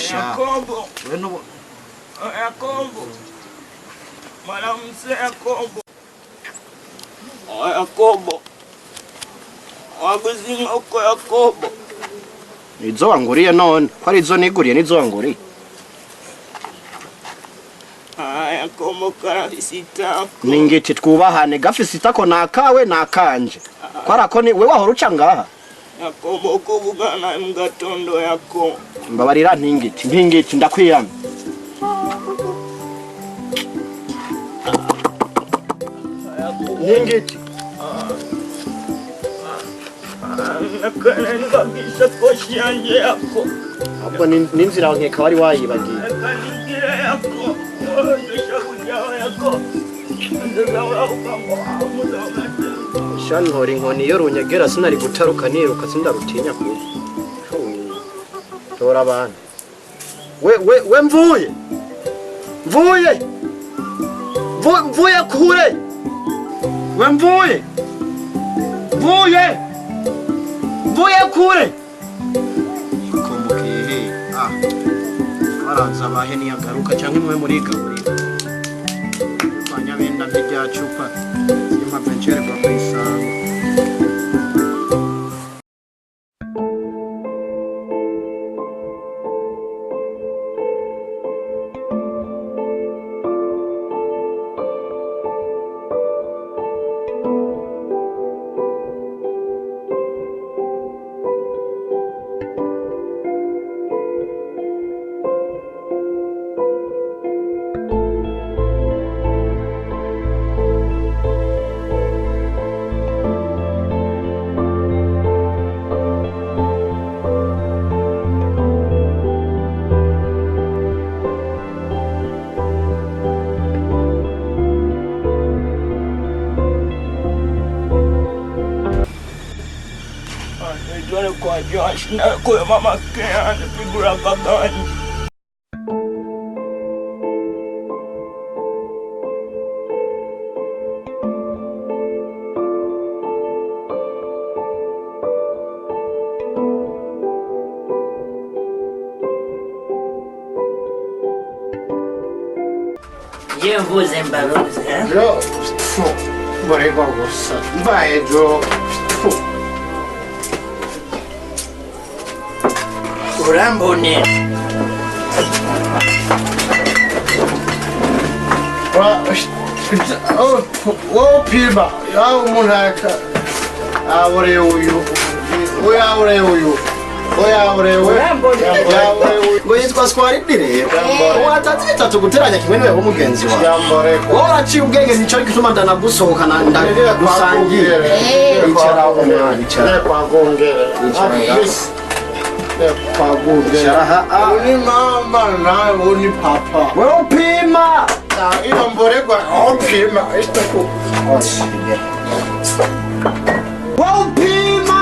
Sha. Yakobo, We nubu Yakobo, mwanamse Yakobo, Yakobo, waguze inkoko Yakobo. Izo wanguriye none ko ari izo niguriye nizo wanguriye. Ah, Yakobo karafise itako. Ningiti twubahane, gafise itako nakawe nakanje. Kwarako ni we wahora uca ngaha. Yakobo kuvugana mu gatondo Yakobo. Mbabarira ntingiti, ntingiti ndakwiyamye. Ntingiti. Nakanenga isakoshi yanje Yakobo. Ahubwo n'inzira nkeka wari wayibagiye. Kaningire Yakobo. Ndashaka Yakobo. Sha ntora inkoni iyo runyegera sinari gutaruka niruka sindarutinya kubi. Tora abantu. We we we mvuye. Mvuye. Mvuye kure. We mvuye. Mvuye. Mvuye kure. Kombokehe. Ah. Baraza bahe niyagaruka cyangwa imwe muri gaburira. Banyabenda n'irya cupa. Simpa vencerwa kwisanga. Nitware kwa Josh na kwa mama Kea nipigura kagani. Je mvuze mbaruze eh? Jo, mborerwa gusa mbaye jo. Urambonera. Wopima yawe umuntu aboreye uyu uyaboreye uyu uyaboreye we. Ngo yitwa Swaridi rero. Watatse bitatu guteranya kimwe niwe w'umugenzi wawe. Yamboreko. Wowe uraciye ubwenge nico gituma ndanagusohokana ndagusangira. Icara umwana, icara. Kwa gongere. Icara ngaho. Kwa gongere. Icara ha. Ah. Uni mama nawe uni papa. Wewe upima. Iyo mborerwa opima isitaku. Wewe upima.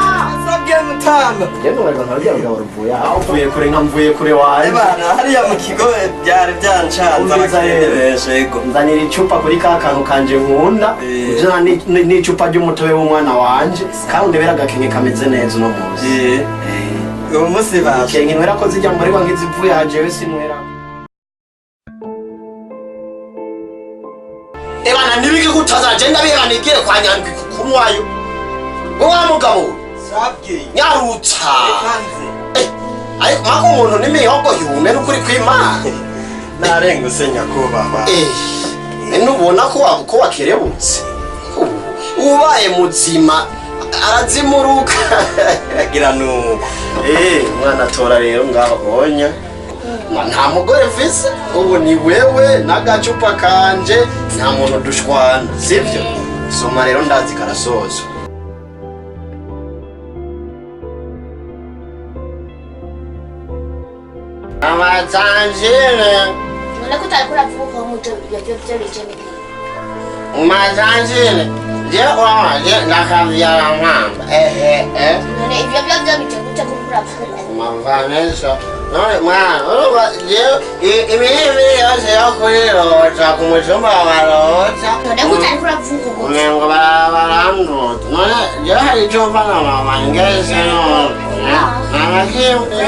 Sabwe mutamba. Yendo bariko ntabyo ngo uruvuye aho uvuye kure nka mvuye kure waje. Ebana hariya mu kigo byari byancanze Umviriza abakiriya rero. benshi yego. Nzanira icupa kuri ka kantu kanje nkunda. Eh. Ujana n'icupa ry'umutobe w'umwana wanje kandi ndebera agakenke kameze neza uno munsi. Eh. Uwo munsi baje. Ikenke nwera ko zijya muri wange zivuye aha jewe sinwera. Ebana nibiki kutaza agenda bihana igire kwa Nyandwi kunywayo. We wa mugabo Sabwe. nyarutsa. Kanze. Eh, ariko mako umuntu n'imihogo yume n'ukuri kw'Imana. Narenguse nyakubahwa. Eh, nubona ko ko wakerebutse. Ubaye muzima arazimuruka. Agira nuko. Eh, mwana tora rero ngaho onya. Nta mugore mfise, ubu ni wewe n'agacupa kanje, nta muntu dushwana, sivyo? Soma rero ndazi karasoza. Amazanjire, None ko utariko uravuga uko mujo ibyo byo bije ni mazanjire, je waje ndakavyara mwamba. Eh eh eh. None ibyo byo byo bije gute kuko uravuga uko? Mavanesha None mwana, urumva jewe imihimiri yose yo kuri roca ku mutumba wa Roca. None ko utariko uravuga uko? Umengo baranduta. None jewe hari ico mfa na mama ngeze none. Nta na kimwe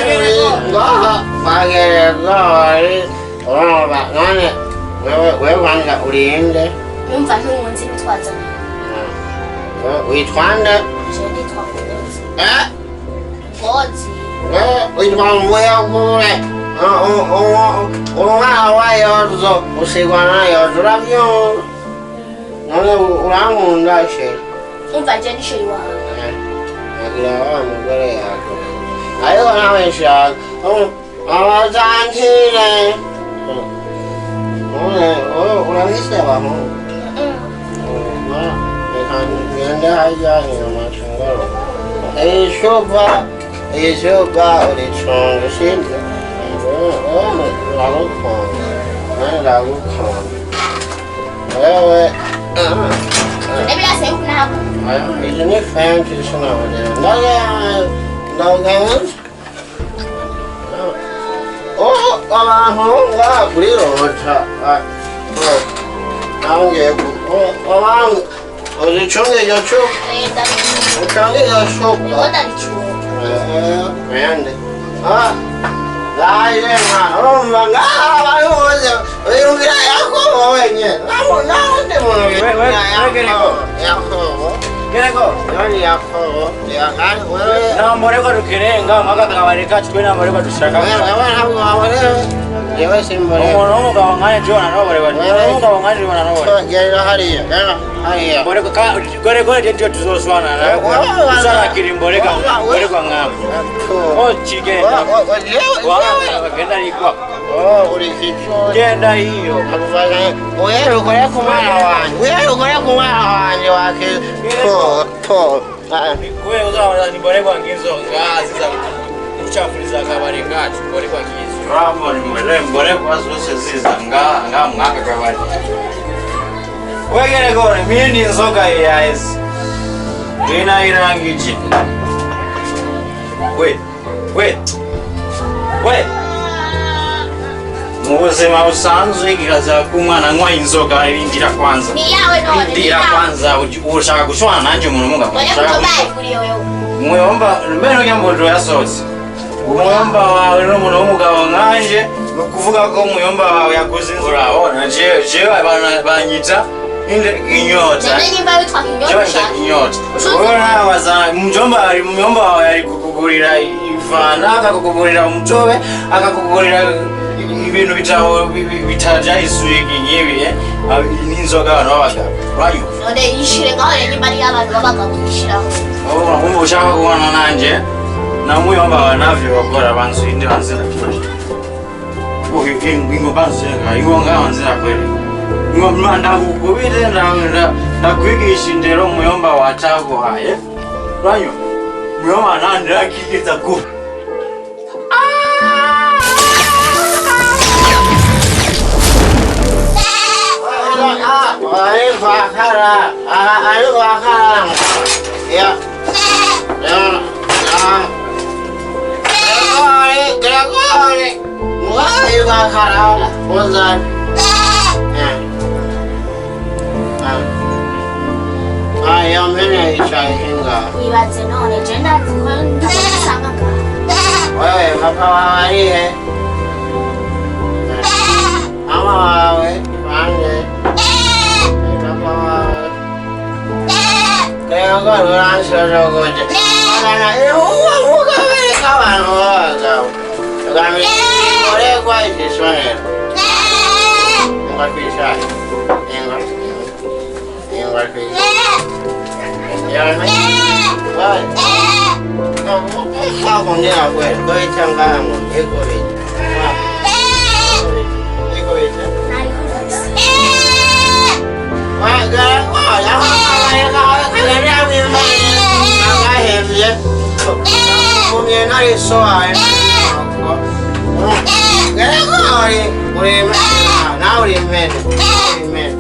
ngaha bagerezori. Urumva none wewe kwanza urinde. Numva ntunzi bitwazana. Witwa nde? Je nitwa Ngozi. Eh? Ngozi. Witwa Mvuyakure. Umwana wa Yozo usigwa na Yozo, uravyumva? None urankunda she? Umva, je ni chéri wawe. Agira wa mugore yakure, ariko nawe nshaka abazantire. None urafise abahungu? Reka ngende harya inyuma tungoroka. Icupa, icupa uricunga, sibyo? Ndagukunda, ndagukunda wewe. None birasa yuko ntabwo. Izi ni fenshi, sinabagera ndagenda. Oh, abantu ngaha kuri roca ngiye abantu uzicunge iryo cupa. Ucunge iryo cupa. Niko ndabicunga. Wende. Ndaje mwana, urumva ngaha abantu bose wiyumvira Yakobo wenyene. Nawundi muntu wiyumvira Yakobo. Yakobo. Gereko. Nani Yakobo? Wewe. Nta mborerwa dukeneye mwaka kabari kacu, twe nta mborerwa dushaka. Wewe ntabwo waborewe. Jewe simborewe. Umuntu w'umugabo nkanje jona noborerwa. Umuntu w'umugabo nkanje jona noborerwa. Genda hariya, genda hariya. Mborerwa ka gore gore je tuzoswana na. Usarakira imboreka mborerwa nkamwe. Oh, chigenda. Jewe. Genda ikwa. Oh, uri kicu. Genda hiyo. Uhere ukore ku mwana wanje. Uhere ukore ku mwana wanje wake. Po, po. Kwe uzabona nimborerwa ngizo ngazi za kuchafuliza akabari kacu, mborerwa ngizo. Bravo, nimborerwa mborerwa zose ziza nga nga mwaka kabari. Wegere gore mimi inzoga yaisi. Ina irangije. We, we. We. Mu buzima busanzwe kirazira ko umwana anywa inzoga. Irindira kwanza. Ni yawe none. Indira kwanza, ushaka gushwana nanje umuntu mugabo. None Ushaka kuko bayiguriye wewe. Umuyomba mbere ujya yasohotse. Umuyomba wawe n'umuntu w'umugabo nkanje, ni ukuvuga ko umuyomba wawe yaguze inzu. Urabona jewe abantu banyita inde inyota. None nimba witwa Jewe Kinyota. banyita inyota. Wowe nawe waza mjomba ari muyomba wawe ari kukugurira ifana, akakugurira umutobe, akakugurira ibintu bitaho bitaja isugi nk'ibi, n'inzoga abantu b'abagabo uranyumva? None yishire ngaho rero, nimba ari abantu b'abagabo yishiraho. Kumva ushaka kubona nanje na muyomba wawe navyo bakora banzu indi banzira ingo banzenga ingo nga banzira kweli ingo ndakukubite, ndakwigisha indero muyomba wataguhaye, uranyumva? Muyomba nande akigiza ku Ari kwakara, ari kwakara. Ya. Ya. Ya. Gregory, Gregory. Ari kwakara. Uzan. Eh. Ah. Ah, iyo mpene yicaye hinga. Wibaze none je ndazi ko ndagusanga ngaha. Wewe, papa wawe ari he? Mama wawe bande? Papa wawe? Gregory, uranshojogoje. Ukabereka abantu b'abagabo. Ukabereka igisonero. Ingwa twishake. Ingwa. Ingwa twishake. Kakongera kweli. Koichanganya ikubita. Ikubita. Nayikubise. Agahevye. Kumye narisohaye. Gregory, uri impene. Nawe uri impene. Uri impene.